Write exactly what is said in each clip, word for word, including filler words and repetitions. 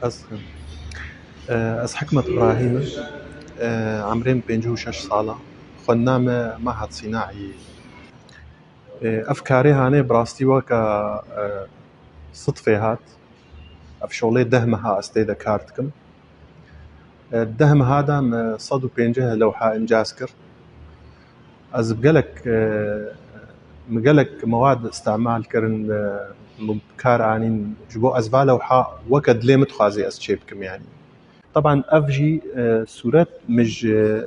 Ez, e, ez Hikmet Îbrahîm im. E, emrê min pêncî û şeş sal e. Xwendina me Mehed Sînaî. E, ev karê hanê bi rastî weke, e, sidfê hat. Ev şolê deh meha ez tê de kar dikim. E, deh meha de me sed û pêncî lewha încaz kir. Ez bi gelek, e, min gelek mewad îstemal kirin, e, min bi kar anîn. Ji bo ez va lewha weke dilê min dixwazê ez çê bikim, yanî. Teban ev jî, e, sûret min ji,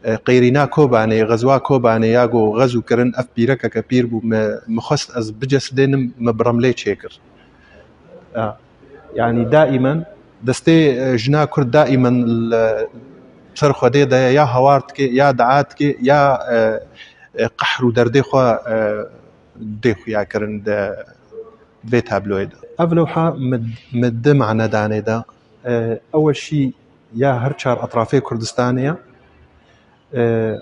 e, Qeyrîna Kobanê, Xezwa Kobanê ya ku xezû kirin, ev pîrekeke pîr bû, me, min xwest ez bicesidênim, me bi remlê çêkir. E, yanî daîmen destê, e, jina Kurd daîmen li ser Xwedê de ye, ya hawar dike, ya dua dike, ya, e, e, qehr û derdê xwe, e, dê xuya kirin di vê tabloyê de. Ev lewha min, min di mane danê de. E, ew şî ya her çar etrafê Kurdistanê ye. E,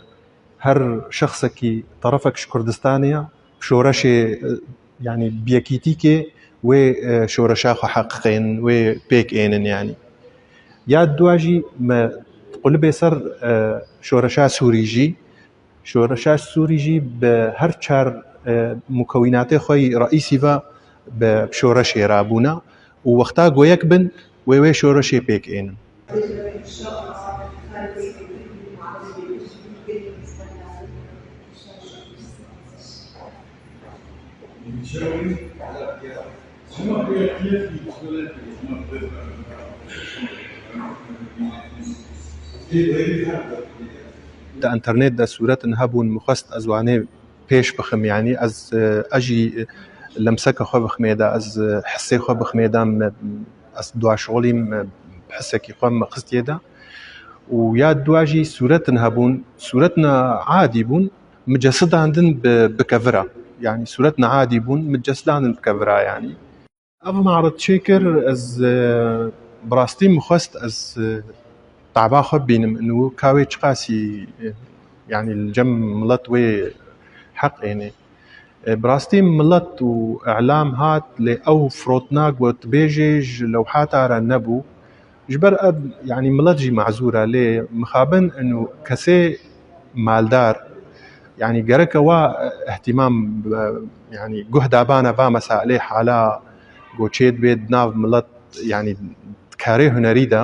her şexsekî terefek ji Kurdistanê ye. Şoreşê, e, yanî bi yekîtîkê wê, e, şoreşa xwe heqiqên, wê pêk ênin yanî. Ya dua jî me qulibê ser, e, şoreşa Sûrî jî. Şoreşa Sûrî jî bi her çar, e, mukewînatê xwe yî reîsî ve bi şoreşê re bûne û wexta ku yek bin, wê wê şoreşê pêk ênin. Di înternet de sûretin hebûn, min xwest ez wanê pêş bixim, yanî ez, e, ez jî lemseke xwe biximê de, ez, e, hissê xwe biximê de, me, ez dua şolîm, me hisekî xwe me xistiye de. Û ya dua jî sûretin hebûn, sûretina adî bûn, min cesidandin bi, bi kevira. Yanî sûretina adî bûn, min cesidandin bi kevira yanî. Ev maret çêkir, ez, e, bi rastî min xwest ez, e, taba xwe bibînim, inu ka wê çiqasî, e, yanî li cem milet wê heq ênê. E, bi rastî milet û îlam hat, lê ew firotna ku tu bêjê ji lewhata re nebû. Ji ber ev, yanî milet jî mazûr e, lê mixabin inu kesê maldar, yanî gereke wa, e, îhtîmam, e, yanî guh dabane va meselê hala ku çê dibe di nav milet, yanî karê hunerî de.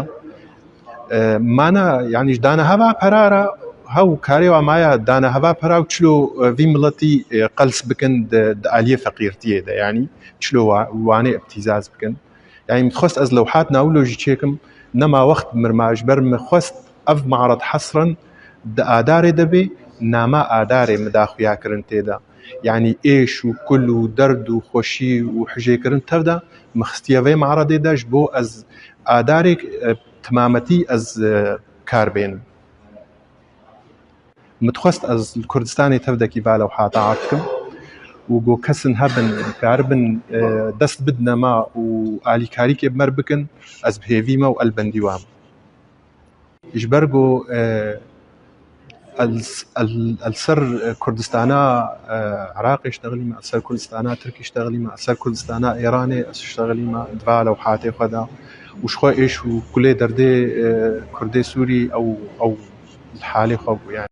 E, mana, yanî ji daneheva pera re, hew karê wa maye daneheva pera û çilo, e, vî miletî, e, qels bikin di, di aliyê feqîrtiyê de, yanî çilo wa-, wanê îbtîzaz bikin. Yanî min dixwest ez lewhat nawilo jî çêkim, nema wext mirma ji ber min xwest ev maret hesren di adarê de bê, nama adarê min da xuya kirin tê de. Yanî êş û kul û derd û xweşî û hijêkirin tev de, min xistiye vê maredê de ji bo ez adarê, e, timametî ez, e, kar bênim. Min dixwest ez li Kurdistanê tevdekî va lewhata ard kim û ku kesin hebin, karibin, e, dest bidine me û alîkarîkê bi me re bikin, ez bi hêvî me û elbendî wa me. Ji ber ku, e, el, el, el ser Kurdistana, e, Iraqê iştexilî me, el ser Kurdistana Tirkî iştexilî me, el ser Kurdistana Êranê ez iştexilî me, di va lewhatê xwe de û ji xwe êş û kulê derdê, e, Kurdê Sûrî ew, ew li halê xwe bû, yanî.